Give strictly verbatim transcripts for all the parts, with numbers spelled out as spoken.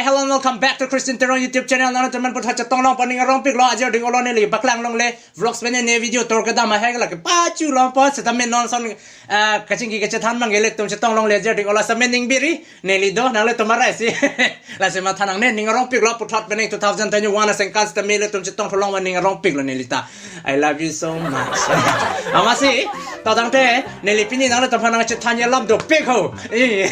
Hello and welcome back to Christian Teron YouTube channel. Nangtum aphan puthot chetong longpo, ning arongpiklo, ajir ding-olo neli paklang longle vlogs pen ne video tor kedam ahek lake pachu longpo, setame non ason, ah, kachingki kachethan abang ilitum chetong longle ajir ding-olo setame ning biri neli do, nanglitum arai si. Lasi matha nangne, ning arongpiklo puthot pen two thousand twenty-one asengkan setame ilitum chetong pulong wa ning arongpiklo neli ta. I love you so much. Amatsi, to tangte, neli pini nanglitum aphan nangchethan alam dopik ho. Eh,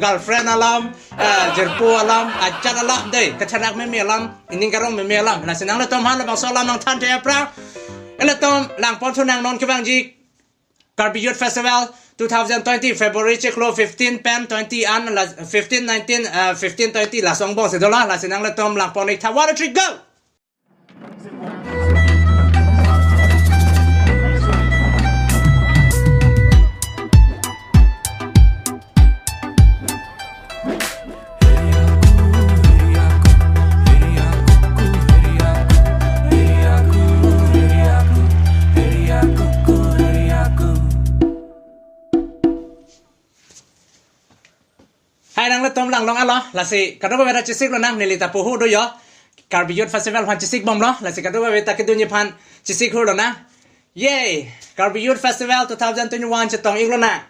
girlfriend alam, eh, jirpo alam, ajat alam, dei, kacherak meme alam, ining karong meme alam. Lasi nanglitum aphan labangso alam nangthanthe aphrang, ilitum langpon thunang non kevangji Karbi Youth Festival two thousand twenty, February chiklo fifteen pen twenty an, la, fifteen, nineteen, eh, fifteen, twenty, laso angbong si dolo, lasi nanglitum langpon-ik tha, one, two, three, go! Hai, nanglitum langlong alo, lasi kadokave ta chesiklo nang, neli ta poho do yo. Karbi Youth Festival aphan chesik bomlo, lasi kadokave ta kedunji aphan chesik hurlo nang. Yay! Karbi Youth Festival two thousand twenty-one chetong-iklo nang.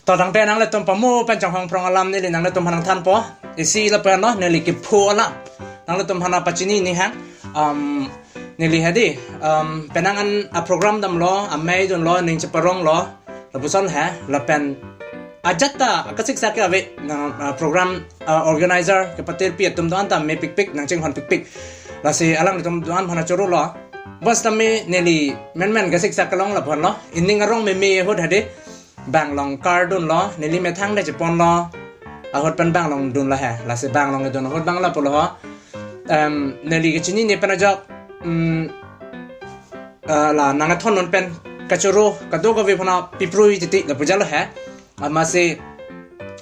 To tangte nanglitum pamu pen chonghong phrong alam neli nanglitum aphan nangthanpo. Isi lapen lo neli kepho alam nanglitum aphan pachini ni hang. Um, neli hadi, um, penang an aprogram damlo, amei dunlo, ning cheparonglo, lapuson he, lapen ajat ta kasiksak ke ave nang, ah, program, ah, organizer kepatirpi atum do-an ta mepikpik, nangchinghonpikpik. Lasi alanglitum do-an aphan chorolo. Bas tame neli menmen kasiksak kelong lapuson lo. Ining arong meme ahut hadi. Bang along kardunlo, neli methang de cheponlo. Ahut pen bang along dunlo he. Lasi bang along dun ahut bang lapulo ho. Em, neli kachinine pen ajok, mm, eh, la nangkethon non pen kachoro kadokave aphan piprui titi lapu jalo he. Amatsi,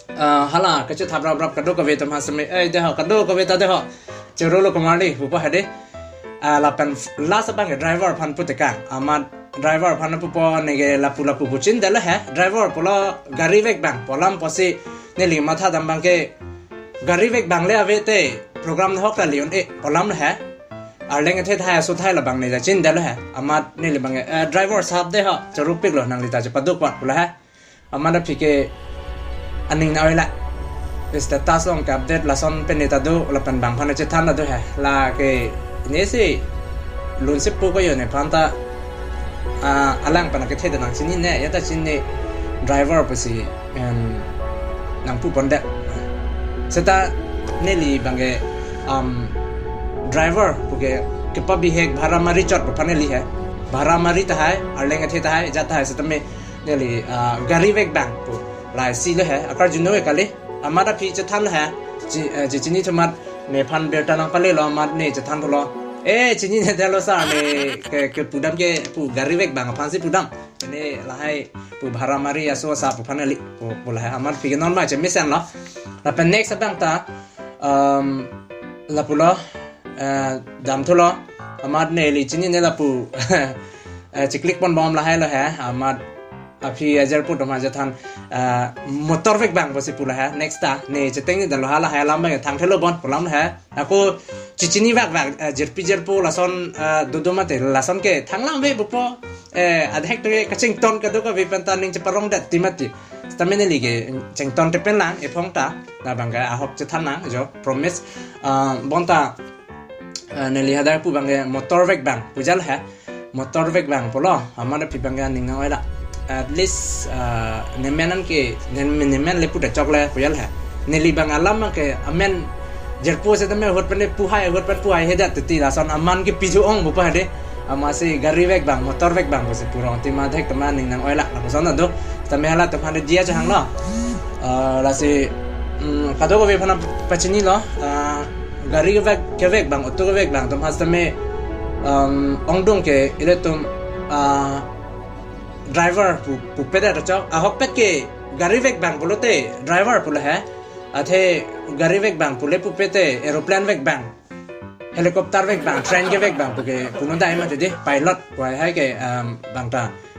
eh, hala kachethap raprap kadokave atum ha seme, eh, deho, kadokave ta deho. Chorolo komarli pupo hadi. Ah, lapen last abang ke driver aphan putekang. Amat driver aphan pupo, neke lapu lapu pu chindelo he. Driver pulo gari vek bang pu alam pusi neli matha dam abang ke gari vek bang le ave te program ahok ta le-un-e pu alam he. Arleng athe thai aso thai labang ne ja chindelo he. Amat neli abang ke, eh, driver sahab deho, chorupiklo, nangli ta chepaduk vat pulo he. Amat aphi ke aning nang-oi la. Status along ke update lason pen ne ta do, lapen bang aphan chethan ta do he. Lake nesi lunsi pu ko yo nephan ta, ah, alang aphan kethe ta nangchinine, ya ta chinine driver pusi, em, nangpu pondet. Seta neli abang ke, um, driver pu ke kepabihek bhara mari chot pu aphan neli he. Bhara mari tahai, arleng athe tahai, jat tahai setame neli, ah, gari vek bang pu. Laisi lo he, akarjuno e kali. Amat aphi chethanlo he. Chi, eh, chechini atum amat nephan birta nangpalelo, amat ne chethan pulo. Eh, chinine detlo sir, ne ke, kepu dam ke pu gari vek bang aphansi pu dam. Ne lahai pu bhara mari aso asa pu aphan kali. Pu, pu lahai amat aphi ke non ma chemesenlo. Lapen next abang ta, um, lapulo, eh, damthulo, amat neli chinine lapu, eh, chiklik pon bom lahailo he, amat aphi ajirpo atum ha chethan, eh, motor vek bang pusi pulo he, next ta, ne chetengni detlo ha lahai alam abang thangthelo bon pu alam he, ako chechini vak vak, eh, jirpi jirpo lason, eh, dodo mati, lason ke thanglang ve pupo, eh, adhek te kachington kadokave pen ta ning cheparongdet ti mati, setame neli ke chington te pen lang, ephong ta, labang ke ahok chethan nang, jo, promise, eh, bonta, eh, neli hadak pu abang ke motor vek bang, pu jalo he. Motor vek bang pulo, amat aphi abang ke aning nang-oi la. At least, eh, nemen an ke, nem-, nemen le pu ta chokle, pu jalo he. Neli abang alam abang ke, amen jirpo setame ahut pen pu hai, ahut pen pu hai hedat titi lason aman ke piju ong pupo hadi. Amatsi gari vek bang, motor vek bang pusi purong, ti ma adhek atum aning nang-oi la, lapuson ta do. Setame halatum aphan dia chehanglo. Eh, lasi, mm, kadokave aphan pachinilo, eh, gari kevek, kevek bang, auto kevek bang atum ha setame, um, ongdung ke ilitum, ah, driver pu, pupedet chok. Ahokpet ke gari vek bang pulote driver pulo he. Athe gari vek bang pule pupe te aeroplane vek bang, helicopter vek bang, train kevek bang pu ke punodai mati dei, pilot pu hai ke, um, bang ta.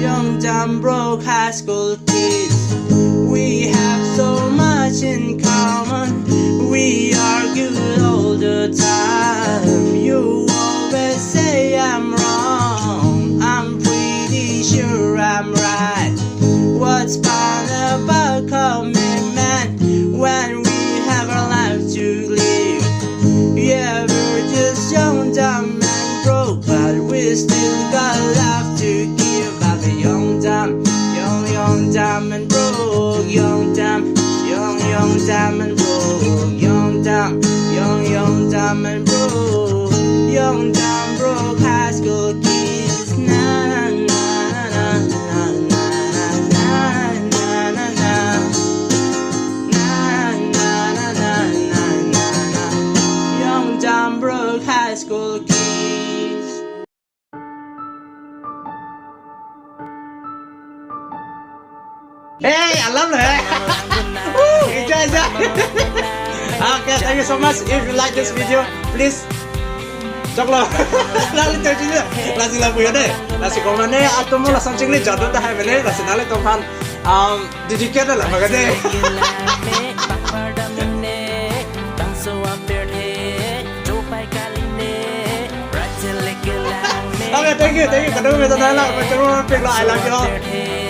Young, dumb, broke high school kids. We have so much in common. We argue all the time. You always say I'm wrong. I'm pretty sure I'm right. What's fun about commitment when we have our life to live? Yeah, we're just young, dumb, and broke, but we still got love Dam and broke, young dam, young, young dam and broke, young dam, young, young dam and broke, young dam broke high school kids. Na, na, na, na, na, na, na, na, na, na. Na, na, na, na, na, na, na, na. Young dam broke high school kids. Hey, alam le. Woo, enjoy, enjoy. Okay, thank you so much. If you like this video, please choklo. Lali choklo. Lasi lapu ya dei. Lasi komane atum lason chingli jadu ta hai mene. Lasi nanglitum aphan, um, dedicate la maga dei. Okay, thank you, thank you. Kadokave ta nanglang pachoro pik lo, I love you all.